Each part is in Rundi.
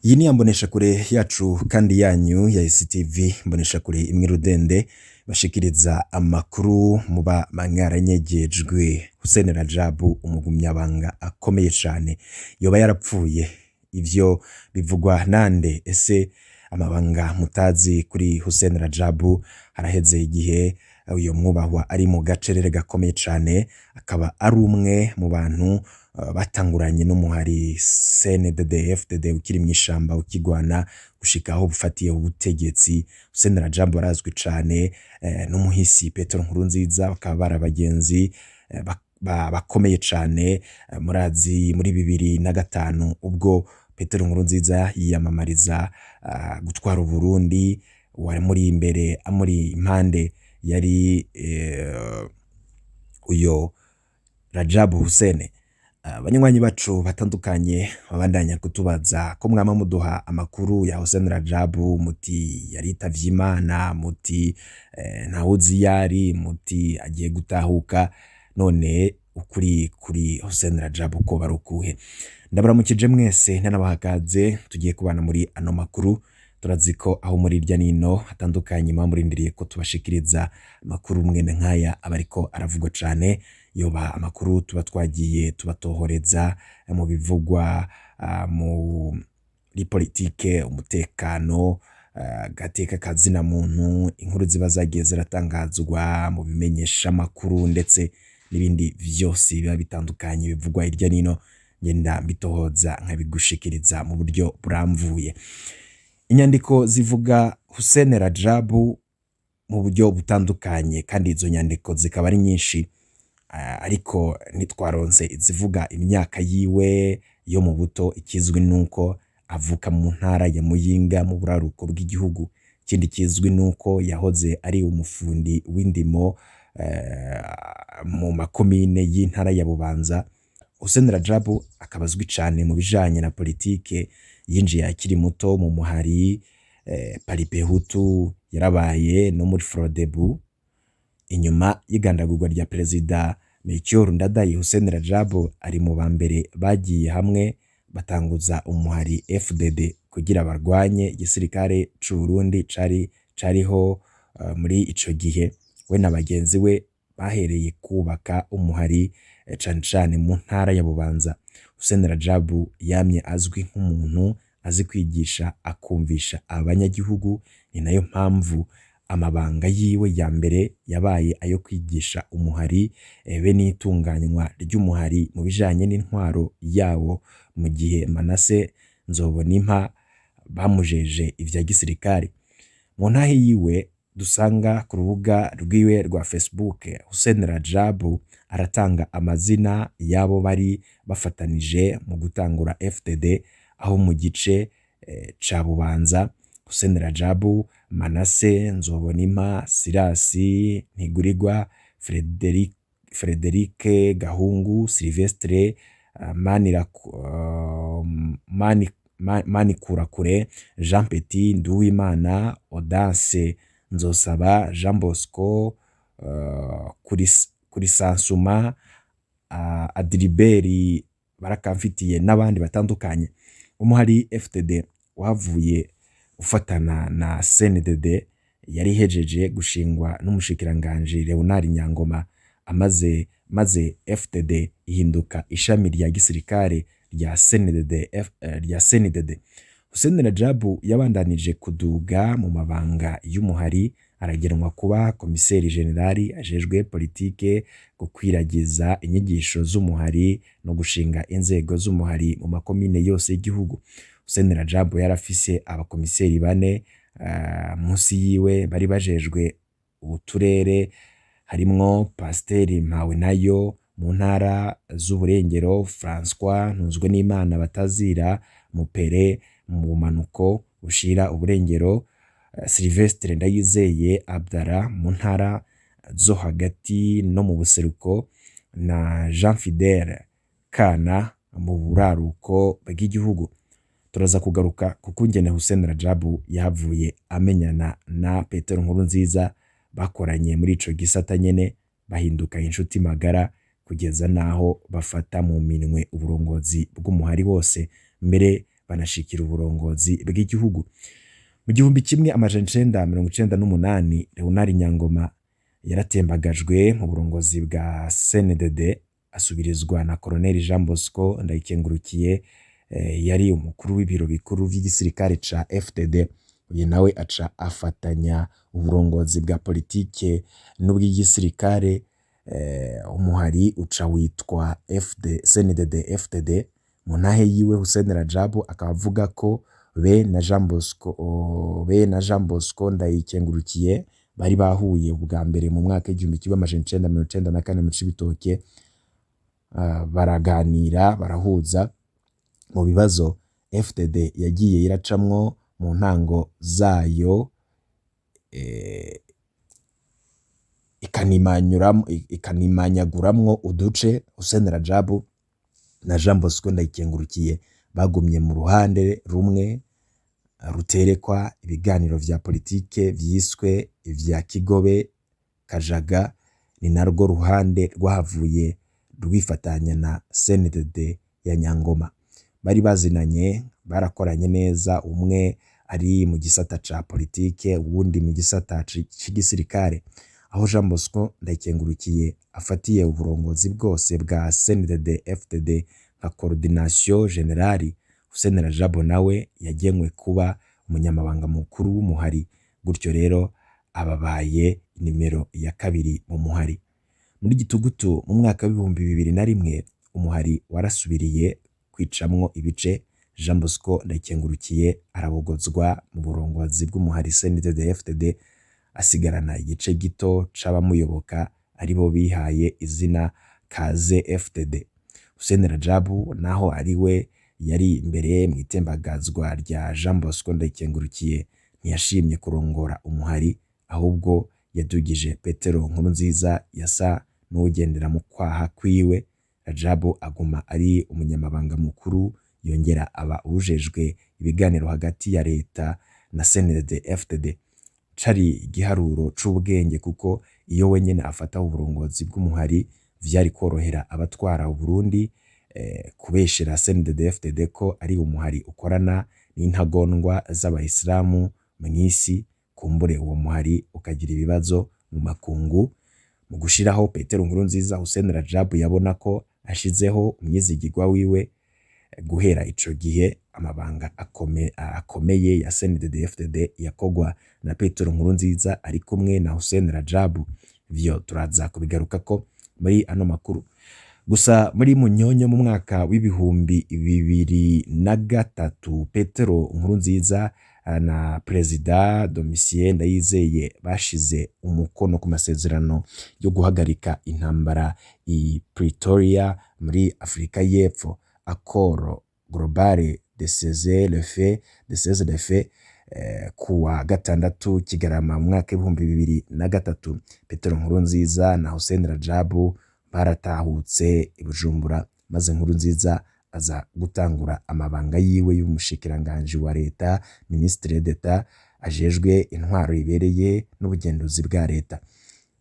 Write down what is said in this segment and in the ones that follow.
Iyi ni ya mboneshakure yacu kandi yanyu ya ICTV, mboneshakure imwe rudende bashikiriza amakuru muba mwaranyegejwe. Hussein Rajabu, umugumyabanga akomeye cane, yoba yarapfuye. Ivyo bivugwa nande? Ese amabanga mutazi kuri Hussein Rajabu? Haraheze igihe uyo mwubahwa ari mu gacerere gakomeye cane, akaba ari umwe mu bantu batanguranye n'umuhari CNDD FDD ukiri mw'ishamba, ukigwana gushika aho bufatiye ubutegetsi. Hussein Rajabu arazwi cane n'umuhisi Petero Nkurunziza, bakaba bari abagenzi bakomeye cane. Murazi muri 2005 ubwo Petero Nkurunziza yiyamamariza gutwara Uburundi, uwari muri imbere amuri impande yari uyo Rajabu Hussein. Abanywanyi bacu batandukanye babandanya kutubaza ko mwama muduha amakuru ya Hussein Rajabu, muti yaritavye Imana, muti ntawuzi iyo ari, muti agiye gutahuka. None ukuri kuri Hussein Rajabu ko bari ukuhe? Ndabaramukije mwese, ntanabahagaze. Tugiye kubana muri ano makuru. Turazi ko aho muri irya nino hatandukanye muba murindiriye ko tubashikiriza amakuru mwene nk'aya aba ariko aravugwa cane, yoba amakuru tuba twagiye tubatohoreza mu bivugwa muri politike, umutekano, agateka kazina muntu, inkuru ziba zagiye ziratangazwa mu bimenyesha amakuru, ndetse n'ibindi vyose biba bitandukanye bivugwa hirya nino, ngenda mbitohoza nkabigushikiriza mu buryo buramvuye. Inyandiko zivuga Hussein Rajabu mu buryo butandukanye, kandi izo nyandiko zikaba ari nyinshi, ariko ntitwaronse izivuga imyaka yiwe yo mu buto. Ikizwi nuko avuka mu ntara ya Muyinga mu buraruko bw'igihugu. Ikindi kizwi nuko yahoze ari umufundi w'indimo mu makomine y'intara ya Bubanza. Hussein Rajabu akaba azwi cane mu bijanye na politike. Yinjiye akiri muto mu muhari Palipehutu, yarabaye no muri Frodebu. Inyuma y'igandagurwa rya Perezida Melchior Ndadaye, Hussein Rajabu ari mu ba mbere bagiye hamwe batanguza umuhari FDD kugira barwanye igisirikare c'u Burundi cari cariho muri ico gihe. We na bagenzi we bahereye kubaka umuhari cane cane mu ntara ya Bubanza. Hussein Rajabu yamye azwi nk'umuntu azi kwigisha, akumvisha abanyagihugu. Ni nayo mpamvu amabanga yiwe ya mbere yabaye ayo kwigisha umuhari be n'itunganywa ry'umuhari mu bijanye n'intwaro yawo, mu gihe Manase Nzobonimpa bamujeje ivya gisirikare. Mu ntahe yiwe dusanga ku rubuga rwiwe rwa Facebook, Hussein Rajabu aratanga amazina y'abo bari bafatanije mu gutangura FDD aho mu gice ca Bubanza: Hussein Rajabu, Manase Nzobonimpa, Sirasi Ntigurirwa, Frederic Gahungu, Sylvestre Manikurakure, Jean Petit Nduwimana, Audace Nzosaba, Jean Bosco Kurisansuma, Adiliberi Barakamfitiye n'abandi batandukanye. Umuhari FDD wahavuye ufatana na CNDD yari ihejeje gushingwa n'umushikiranganji Leonard Nyangoma, amaze maze FDD ihinduka ishami rya gisirikare rya CNDD, rya CNDD. Hussein Rajabu yabandanije kuduga mu mabanga y'umuhari, aragenwa kuba komiseri generali ajejwe politike, gukwiragiza inyigisho z'umuhari no gushinga inzego z'umuhari mu makomine yose y'igihugu. Hussein Rajabu yarafise abakomiseri bane munsi yiwe bari bajejwe uturere, harimwo Pasiteri Mpawenayo mu ntara z'uburengero, François Ntunzwenimana Batazira Mupere mu bumanuko bushira uburengero, Sylvestre Ndayizeye Abdallah mu ntara zo hagati no mu buseruko, na Jean Fidele Kana mu buraruko bw'igihugu. Turaza kugaruka kuko ingene Hussein Rajabu yahavuye amenyana na Petero Nkurunziza, bakoranye muri ico gisata nyene, bahinduka inshuti magara kugeza naho bafata mu minwe uburongozi bw'umuhari wose, mbere banashikira uburongozi bw'igihugu. Mu 1998, Leonard Nyangoma yaratembagajwe mu burongozi bwa CNDD, asubirizwa na Colonel Jean Bosco Ndayikengurukiye, yari umukuru w'ibiro bikuru vy'igisirikare ca FDD. Uyu nawe aca afatanya uburongozi bwa politike n'ubw'igisirikare. Umuhari uca witwa FD, CNDD FDD. Mu ntahe yiwe, Hussein Rajabu akaba avuga ko be na Jean Bosco Ndayikengurukiye bari bahuye ubwa mbere mu mwaka w'1994 mu Cibitoke, baraganira, barahuza mu bibazo FDD yagiye iracamwo mu ntango zayo, ikanimanyaguramwo uduce. Hussein Rajabu na Jean Bosco Ndayikengurukiye bagumye mu ruhande rumwe ruterekwa ibiganiro vya politike vyiswe ivya Kigobe Kajaga. Ni narwo ruhande rwahavuye rwifatanya na CNDD ya Nyangoma. Bari bazinanye, barakoranye neza, umwe ari mu gisata ca politike, uwundi mu gisata c'igisirikare. Aho Jean Bosco Ndayikengurukiye afatiye uburongozi bwose bwa CNDD FDD nka coordination générale, Hussein Rajabu nawe yagenwe kuba umunyamabanga mukuru w'umuhari. Gutyo rero ababaye nimero ya kabiri mu muhari. Muri gitugutu mu mwaka w'2001, umuhari warasubiriye kwicamwo ibice. Jean Bosco Ndayikengurukiye arabogozwa mu burongozi bw'umuhari CNDD FDD, asigarana igice gito c'abamuyoboka, aribo bihaye izina Kaze FDD. Hussein Rajabu, naho ari we yari imbere mu itembagazwa rya Jean Bosco Ndayikengurukiye, ntiyashimye kurongora umuhari, ahubwo yadugije Petero Nkurunziza yasa n'uwugendera mu kwaha kwiwe. Rajabu aguma ari umunyamabanga mukuru, yongera aba uwujejwe ibiganiro hagati ya leta na CNDD FDD. Cari igiharuro c'ubwenge, kuko iyo wenyene afata uburongozi bw'umuhari, vyari korohera abatwara Uburundi kubeshera CNDD FDD ko ari umuhari ukorana n'intagondwa z'abayisilamu mw'isi, kumbure uwo muhari ukagira ibibazo mu makungu. Mu gushiraho Petero Nkurunziza, Hussein Rajabu yabona ko ashizeho umwizigirwa wiwe. Guhera ico gihe, amabanga akomeye ya CNDD FDD yakogwa na Petero Nkurunziza ari kumwe na Hussein Rajabu. Ivyo turaza kubigarukako muri ano makuru. Gusa muri Munyonyo mu mwaka w'2003, Petero Nkurunziza na Perezida Domitien Ndayizeye bashize umukono ku masezerano yo guhagarika intambara i Pretoria muri Afrika y'Epfo, Accord global de cessez-le-feu, de cessez-le-feu. Kuwa gatandatu Kigarama mu mwaka w'2003, Petero Nkurunziza na Hussein Rajabu baratahutse i Bujumbura, maze Nkurunziza aza gutangura amabanga yiwe y'umushikiranganji wa leta, ministre d'État ajejwe intwaro ibereye n'ubugenduzi bwa leta.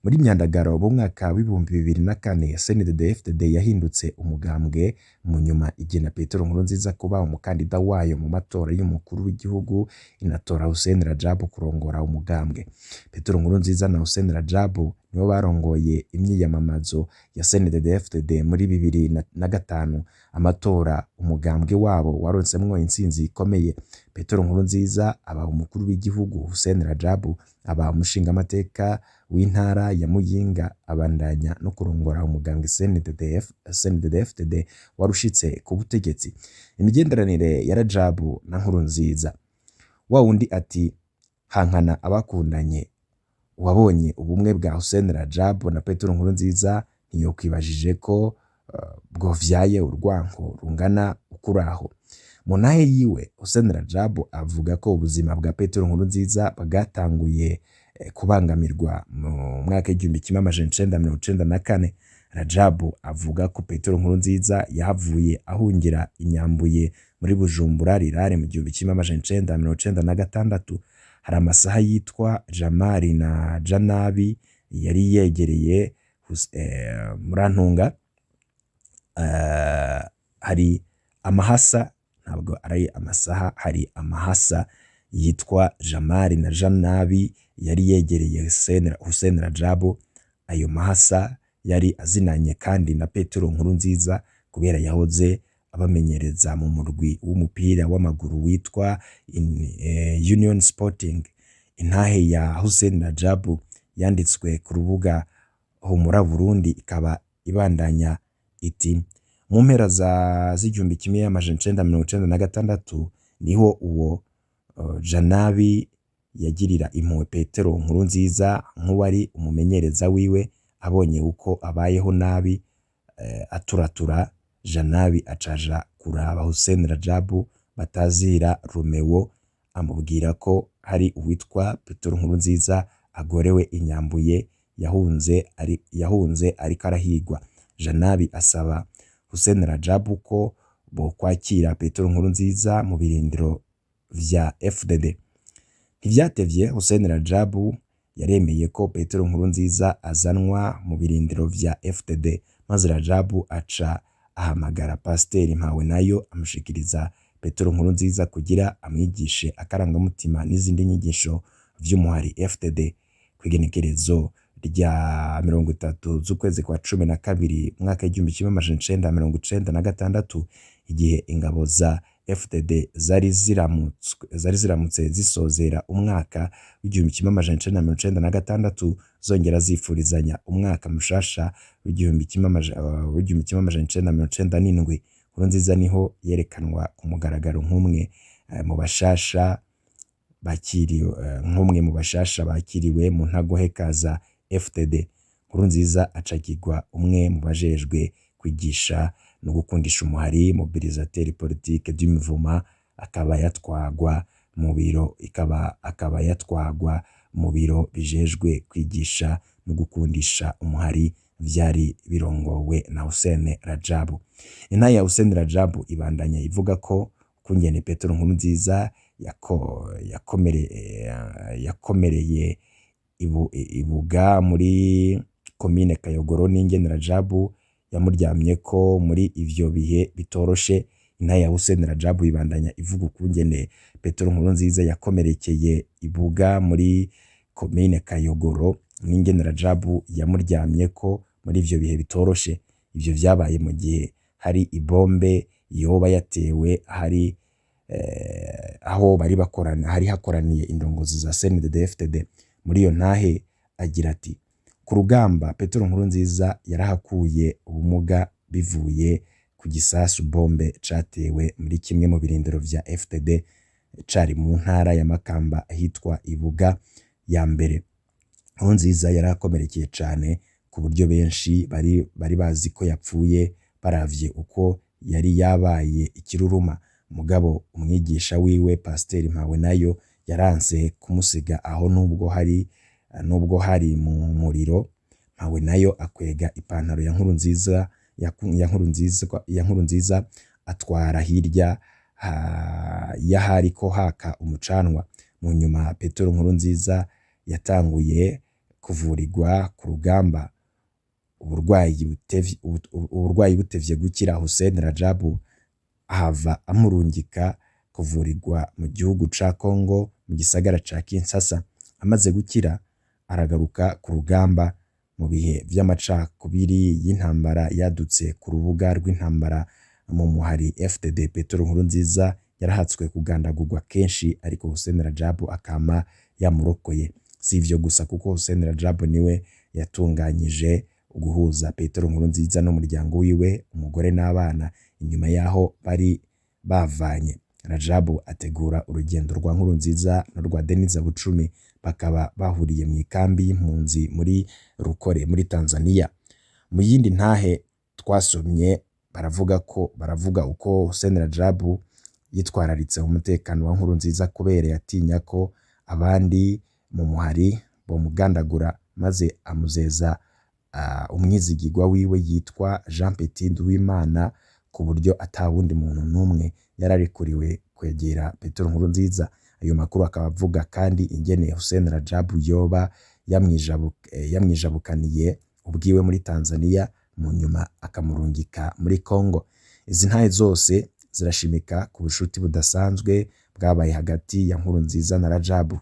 Muri Myandagaro mu mwaka w'2004, CNDD-FDD yahindutse umugambwe, mu nyuma igena Petero Nkurunziza kuba umukandida wayo mu matora y'umukuru w'igihugu, inatora Hussein Rajabu kurongora umugambwe. Petero Nkurunziza na Hussein Rajabu nibo barongoye imyiyamamazo ya CNDD-FDD muri 2005, amatora umugambwe wabo waronsemwo intsinzi ikomeye. Petero Nkurunziza aba umukuru w'igihugu, Hussein Rajabu aba umushingamateka w'intara ya Muyinga, abandanya no kurongora umugambwe CNDD-FDD warushitse ku butegetsi. Imigenderanire ya Rajabu na Nkurunziza, wa wundi ati hankana abakundanye. Uwabonye ubumwe bwa Hussein Rajabu na Petero Nkurunziza ntiyokwibajije ko bwovyaye urwanko rungana ukuraho. Mu ntahe yiwe, Hussein Rajabu avuga ko ubuzima bwa Petero Nkurunziza bwatanguye kubangamirwa mu mwaka w'1994. Rajabu avuga ko Petero Nkurunziza yahavuye ahungira i Nyambuye muri Bujumbura Rirare mu 1996. Hari amasaha yitwa Jamali na Janabi yari yegereye Murantunga, hari amahasa. Ntabwo ari amasaha, hari amahasa yitwa Jamari na Janabi yari yegereye Hussein Rajabu. Ayo mahasa yari azinanye kandi na Petero Nkurunziza kubera yahoze abamenyereza mu murwi w'umupira w'amaguru witwa Union Sporting. Intahe ya Hussein Rajabu yanditswe ku rubuga Humura Burundi ikaba ibandanya iti: mu mpera z'1996 niho uwo Janabi yagirira impuhwe Petero Nkurunziza nk'uwari umumenyereza wiwe, abonye uko abayeho nabi aturatura. Janabi acaja kuraba Hussein Rajabu batazira Romeo, amubwira ko hari uwitwa Petero Nkurunziza agorewe inyambuye yahunze ariko arahigwa. Janabi asaba Hussein Rajabu ko bokwakira Petero Nkurunziza mu birindiro vya FDD. Ntivyatevye, Hussein Rajabu yaremeye ko Petero Nkurunziza azanwa mu birindiro vya FDD, maze Rajabu aca ahamagara Pasiteri Mpawenayo amushikiriza Petero Nkurunziza kugira amwigishe akarangamutima n'izindi nyigisho vy'umuhari FDD. Kw'igenekerezo rya 30 z'ukwezi kwa 12 umwaka w'1996, igihe ingabo za FDD zari ziramutse zisozera umwaka w'1996 zongera zifurizanya umwaka mushasha w'1997, Nkurunziza niho yerekanwa ku mugaragaro nk'umwe mu bashasha bakiriwe mu ntagoheka za FDD. Nkurunziza acagirwa umwe mu bajejwe kwigisha no gukundisha umuhari, mobilisateur politique du mouvement, akaba yatwagwa mu biro bijejwe kwigisha no gukundisha umuhari vyari birongowe na Hussein Rajabu. Intahe ya Hussein Rajabu ibandanya ivuga ko ukungene Petero Nkurunziza yakomereye ibuga muri komine Kayogoro n'ingene Rajabu yamuryamyeko muri ivyo bihe bitoroshe. Intahe ya Hussein Rajabu ibandanya ivuga ukungene Petero Nkurunziza yakomerekeye ibuga muri komine Kayogoro n'ingene Rajabu yamuryamyeko muri ivyo bihe bitoroshe. Ivyo vyabaye mu gihe hari ibombe yoba yatewe hari aho bari bakorana, hari hakoraniye indongozi za CNDD-FDD. Muri iyo ntahe agira ati: ku rugamba Petero Nkurunziza yarahakuye ubumuga bivuye ku gisasu bombe catewe muri kimwe mu birindiro vya FDD cari mu ntara ya Makamba ahitwa Ibuga ya mbere. Nkurunziza yarakomerekeye cane ku buryo benshi bari bazi ko yapfuye baravye uko yari yabaye ikiruruma. Mugabo umwigisha wiwe Pasiteri Mpawenayo yaranse kumusiga aho nubwo hari mu muriro. Mpawenayo akwega ipantaro ya Nkurunziza atwara hirya y'ahariko haka umucanwa. Mu nyuma Petero Nkurunziza yatanguye kuvurirwa ku rugamba. Uburwayi butevye gukira, Hussein Rajabu ahava amurungika kuvurirwa mu gihugu ca Congo mu gisagara ca Kinshasa. Amaze gukira aragaruka ku rugamba. Mu bihe vy'amacakubiri y'intambara yadutse ku rubuga rw'intambara mu muhari FDD, Petero Nkurunziza yarahatswe kugandagurwa kenshi, ariko Hussein Rajabu akama yamurokoye. Si ivyo gusa, kuko Hussein Rajabu niwe yatunganyije guhuza Petero Nkurunziza n'umuryango wiwe, umugore n'abana, inyuma yaho bari bavanye. Rajabu ategura urugendo rwa Nkurunziza n'urwa Denise Bucumi, bakaba bahuriye mu ikambi y'impunzi muri Rukore muri Tanzania. Mu yindi ntahe twasomye baravuga uko Hussein Rajabu yitwararitse umutekano wa Nkurunziza kubera yatinya ko abandi mu muhari bomugandagura, maze amuzeza umwizigirwa wiwe yitwa Jean Petit Nduwimana ku buryo ata wundi muntu n'umwe yararekuriwe kwegera Petero Nkurunziza. Ayo makuru akaba avuga kandi ingene Hussein Rajabu yoba yamwijabukaniye ubwiwe muri Tanzania, mu nyuma akamurungika muri Congo. Izi ntahe zose zirashimika ku bushuti budasanzwe bwabaye hagati ya Nkurunziza na Rajabu.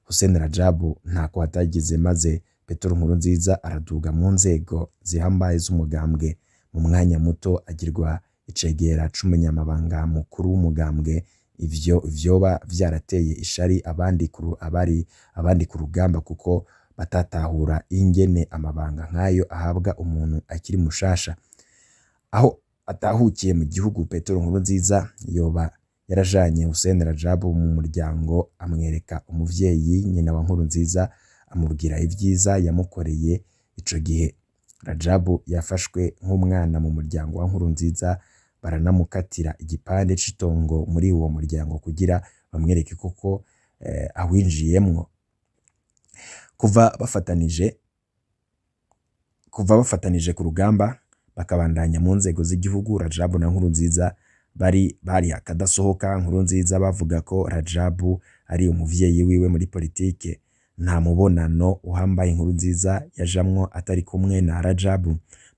Hussein Rajabu ntako atagize maze Petero Nkurunziza araduga mu nzego zihambaye z'umugambwe, mu mwanya muto agirwa icegera c'umunyamabanga mukuru w'umugambwe. Ivyo vyoba vyarateye ishari abandi ku rugamba kuko batatahura ingene amabanga nk'ayo ahabwa umuntu akiri mushasha. Aho atahukiye mu gihugu, Petero Nkurunziza yoba yarajanye Hussein Rajabu mu muryango, amwereka umuvyeyi nyina wa Nkurunziza, amubwira ivyiza yamukoreye ico gihe. Rajabu yafashwe nk'umwana mu muryango wa Nkurunziza, baranamukatira igipande c'itongo muri uwo muryango kugira bamwereke koko awinjiyemwo. Kuva bafatanije ku rugamba bakabandanya mu nzego z'igihugu, Rajabu na Nkurunziza bari akadasohoka. Nkurunziza bavuga ko Rajabu ari umuvyeyi wiwe muri politike. Nta mubonano uhambaye Nkurunziza yajamwo atari kumwe na Rajabu.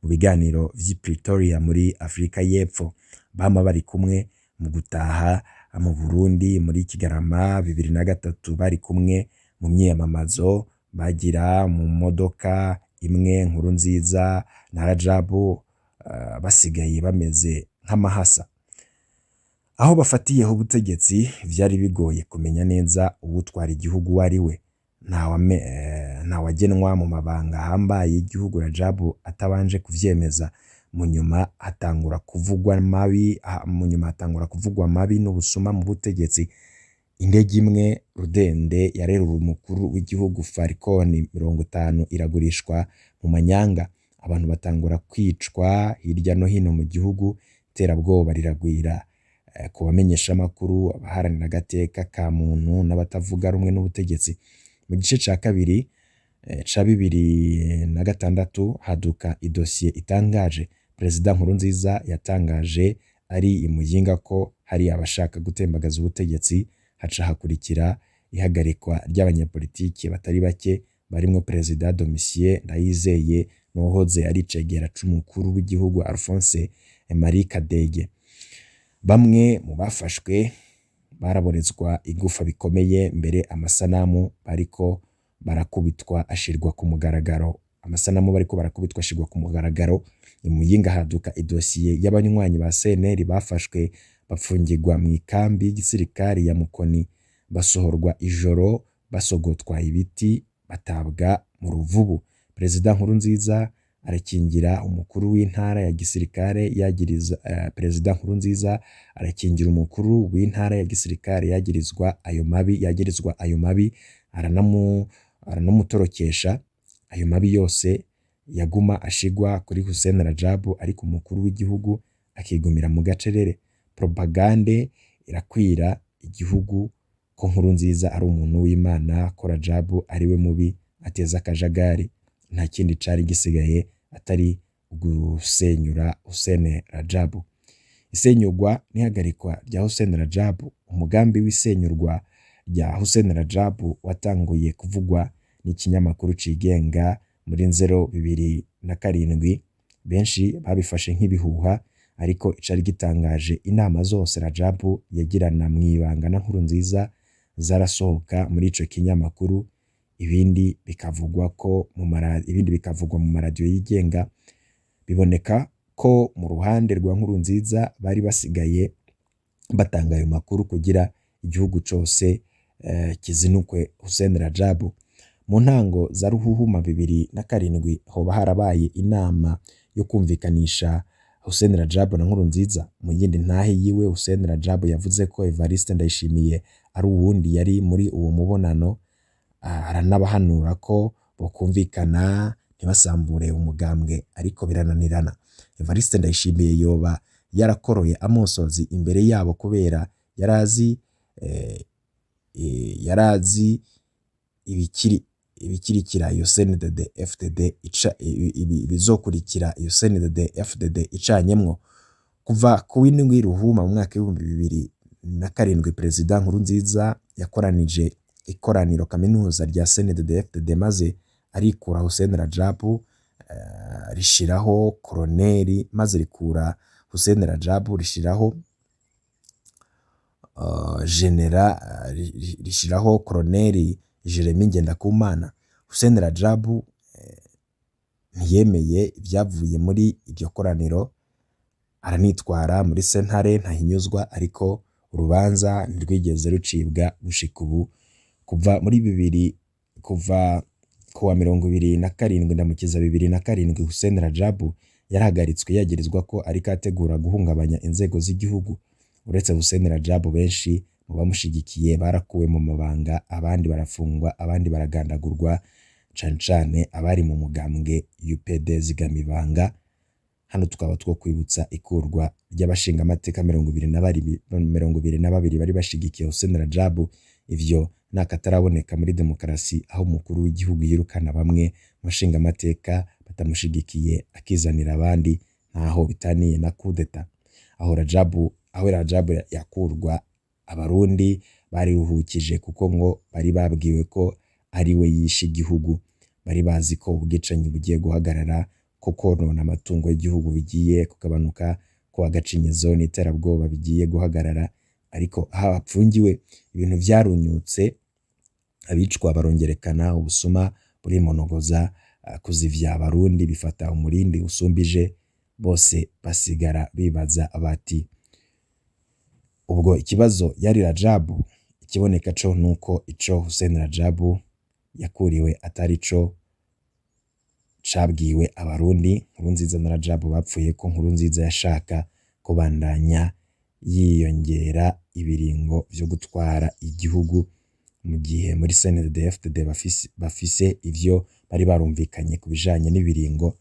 Mu biganiro vy'i Pretoria muri Afrika y'Epfo bama bari kumwe, mu gutaha mu Burundi muri Kigarama 2003 bari kumwe, mu myiyamamazo bagira mu modoka imwe Nkurunziza na Rajabu basigaye bameze nk'amahasa. Aho bafatiyeho ubutegetsi vyari bigoye kumenya neza uwutwara igihugu uwo ari we. Ntawagenwa mu mabanga ahambaye y'igihugu Rajabu atabanje kuvyemeza. Mu nyuma hatangura kuvugwa amabi n'ubusuma mu butegetsi. Indege imwe rudende yarerura umukuru w'igihugu, Falcon 50, iragurishwa mu manyanga. Abantu batangura kwicwa hirya no hino mu gihugu, iterabwoba riragwira ku bamenyeshamakuru, abaharanira agateka ka muntu n'abatavuga rumwe n'ubutegetsi. Mu gice ca kabiri ca 2006 haduka idosiye itangaje. Perezida Nkurunziza yatangaje ari i Muyinga ko hari abashaka gutembagaza ubutegetsi, haca hakurikira ihagarikwa ry'abanyepolitike batari bake barimwo Perezida Domitien Ndayizeye n'uwahoze ari icegera c'umukuru w'igihugu Alphonse Marie Kadege. Bamwe mu bafashwe baraborezwa igufa bikomeye, mbere amasanamu bariko barakubitwa ashirwa ku mugaragaro. Amasanamu bariko barakubitwa ashirwa ku mugaragaro. I Muyinga haduka idosiye y'abanywanyi ba CNL bafashwe bapfungirwa mw'ikambi y'igisirikare ya Mukoni, basohorwa ijoro basogotwa ibiti, batabwa mu Ruvubu. Perezida Nkurunziza arakingira umukuru w'intara ya gisirikare yagiriza Perezida Nkurunziza arakingira umukuru w'intara ya gisirikare yagirizwa ayo mabi, aranamutorokesha. Ayo mabi yose yaguma ashigwa kuri Hussein Rajabu, ariko umukuru w'igihugu akigumira mu gacerere. Propagande irakwira igihugu ko Nkurunziza ari umuntu w'Imana, ko Rajabu ari we mubi ateza akajagari. Nta kindi cari gisigaye atari gusenyura Hussein Rajabu. Isenyurwa n'ihagarikwa rya Hussein Rajabu. Umugambi w'isenyurwa rya Hussein Rajabu watanguye kuvugwa n'ikinyamakuru cigenga muri Nzero 2007. Benshi babifashe nk'ibihuha, ariko icari gitangaje, inama zose Rajabu yagirana mw'ibanga na Nkurunziza zarasohoka muri ico kinyamakuru, ibindi bikavugwa mu maradiyo yigenga. Biboneka ko mu ruhande rwa Nkurunziza bari basigaye batanga ayo makuru kugira igihugu cose kizinukwe Hussein Rajabu. Mu ntango za Ruhuhuma 2007 hoba harabaye inama yo kumvikanisha Hussein Rajabu na Nkurunziza. Mu yindi ntahe yiwe, Hussein Rajabu yavuze ko Evariste Ndayishimiye ari uwundi yari muri uwo mubonano, aranabahanura ko bokumvikana ntibasambure umugambwe, ariko birananirana. Evariste Ndayishimiye yoba yarakoroye amosozi imbere yabo kubera yarazi ibikiri ibikirikira iyo CNDD FDD ica ibizokurikira iyo CNDD FDD icanyemwo. Kuva ku w'indwi Ruhuma mu mwaka w'2007, Perezida Nkurunziza yakoranije ikoraniro kaminuza rya CNDD FDD maze arikura Hussein Rajabu, rishiraho koroneri, maze rikura Hussein Rajabu rishiraho genera rishiraho Colonel Jeremy Ngendakumana. Hussein Rajabu ntiyemeye ibyavuye muri iryo koraniro, aranitwara muri sentare ntahinyuzwa, ariko urubanza ntirwigeze rucibwa gushika ubu. Kuva muri bibiri, kuva kuwa 27 Ndamukiza 2007, Hussein Rajabu yarahagaritswe yagirizwa ko ariko ategura guhungabanya inzego z'igihugu. Uretse Hussein Rajabu, benshi mu bamushigikiye barakuwe mu mabanga, abandi barafungwa, abandi baragandagurwa, cane cane abari mu mugambwe UPD Zigamibanga. Hano tukaba two kwibutsa ikurwa ry'abashingamateka 22 bari bashigikiye Hussein Rajabu. Ivyo nakataraboneka muri demokarasi, aho umukuru w'igihugu yirukana bamwe mu bashingamateka batamushigikiye akizanira abandi, ntaho bitaniye na kudeta. Aho Rajabu yakurwa, Abarundi bariruhukije, kuko ngo bari babwiwe ko ari we yishe igihugu. Bari bazi ko ubwicanyi bugiye guhagarara, ko konona amatungo y'igihugu bigiye kugabanuka, ko agacinyizo n'iterabwoba bigiye guhagarara. Ariko aho apfungiwe ibintu vyarunyutse, abicwa barongerekana, ubusuma burimonogoza, kuzivya Abarundi bifata umurindi usumbije. Bose basigara bibaza bati: "Ubwo ikibazo yari Rajabu?" Ikiboneka co nuko ico Hussein Rajabu yakuriwe atari co cabwiwe Abarundi. Nkurunziza na Rajabu bapfuye ko Nkurunziza yashaka kubandanya yiyongera ibiringo vyo gutwara igihugu, mu gihe muri CNDD-FDD bafise ivyo bari barumvikanye ku bijanye n'ibiringo.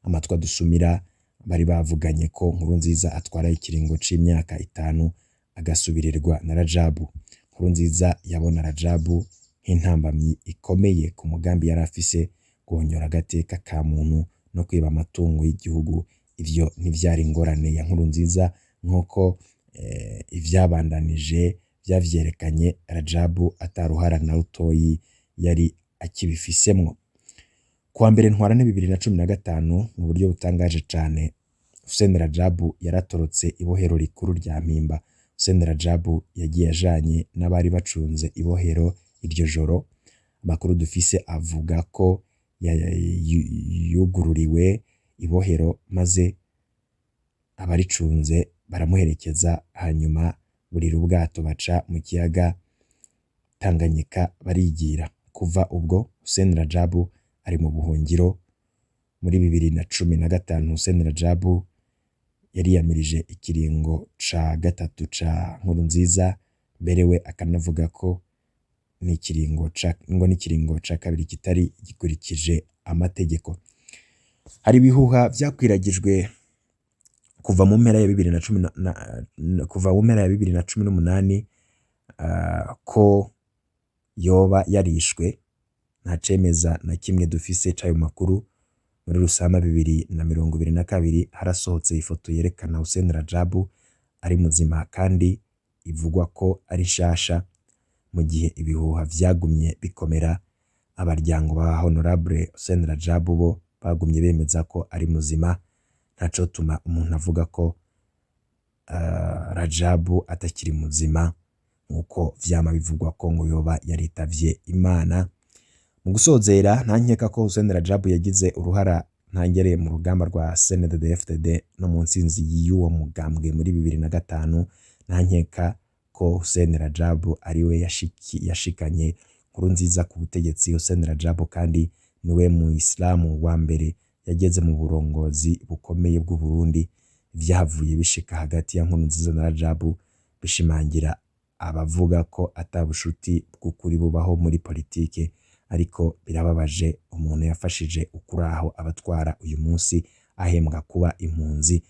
Amatwi adusumira, bari bavuganye ko Nkurunziza atwara ikiringo c'imyaka 5, agasubirirwa na Rajabu. Nkurunziza yabona Rajabu nk'intambamyi ikomeye ku mugambi yari afise, guhonyora agateka ka muntu no kwiba amatungo y'igihugu. Ivyo ntivyari ingorane ya Nkurunziza, nk'uko ivyabandanije vyavyerekanye, Rajabu ataruhara na rutoyi yari akibifisemwo. Kuwa mbere Ntwarante 2015, mu buryo butangaje cane, Hussein Rajabu yaratorotse ibohero rikuru rya Mpimba. Hussein Rajabu yagiye ajanye n'abari bacunze ibohero iryo joro. Amakuru dufise avuga ko yugururiwe ibohero, maze abaricunze baramuherekeza, hanyuma burira ubwato baca mu kiyaga Tanganyika barigira. Kuva ubwo Hussein Rajabu ari mu buhungiro. Muri 2015 Hussein Rajabu yariyamirije ikiringo ca gatatu ca Nkurunziza, mbere we akanavuga ko n'ikiringo ca ngo n'ikiringo ca kabiri kitari gikurikije amategeko. Hari ibihuha vyakwiragijwe kuva mu mpera ya bibiri na cumi na kuva mu mpera ya 2018 ko yoba yarishwe. Nta cemeza na kimwe dufise c'ayo makuru. Muri Rusama 2022 harasohotse ifoto yerekana Hussein Rajabu ari muzima, kandi ivugwa ko ari nshasha. Mu gihe ibihuha vyagumye bikomera, abaryango ba Honorable Hussein Rajabu bo bagumye bemeza ko ari muzima. Ntacotuma umuntu avuga ko Rajabu atakiri muzima, nkuko vyama bivugwa ko ngo yoba yaritavye Imana. Mu gusozera, nta nkeka ko Hussein Rajabu yagize uruhara ntangere mu rugamba rwa CNDD-FDD no mu ntsinzi y'uwo mugambwe muri 2005. Nta nkeka ko Hussein Rajabu ariwe yashikanye Nkurunziza ku butegetsi. Hussein Rajabu kandi niwe mu Islamu wa mbere yageze mu burongozi bukomeye bw'u Burundi. Ivyahavuye bishika hagati ya Nkurunziza na Rajabu bishimangira abavuga ko ata bushuti bw'ukuri bubaho muri politike. Ariko birababaje, umuntu yafashije ukuraho abatwara uyu munsi ahembwa kuba impunzi.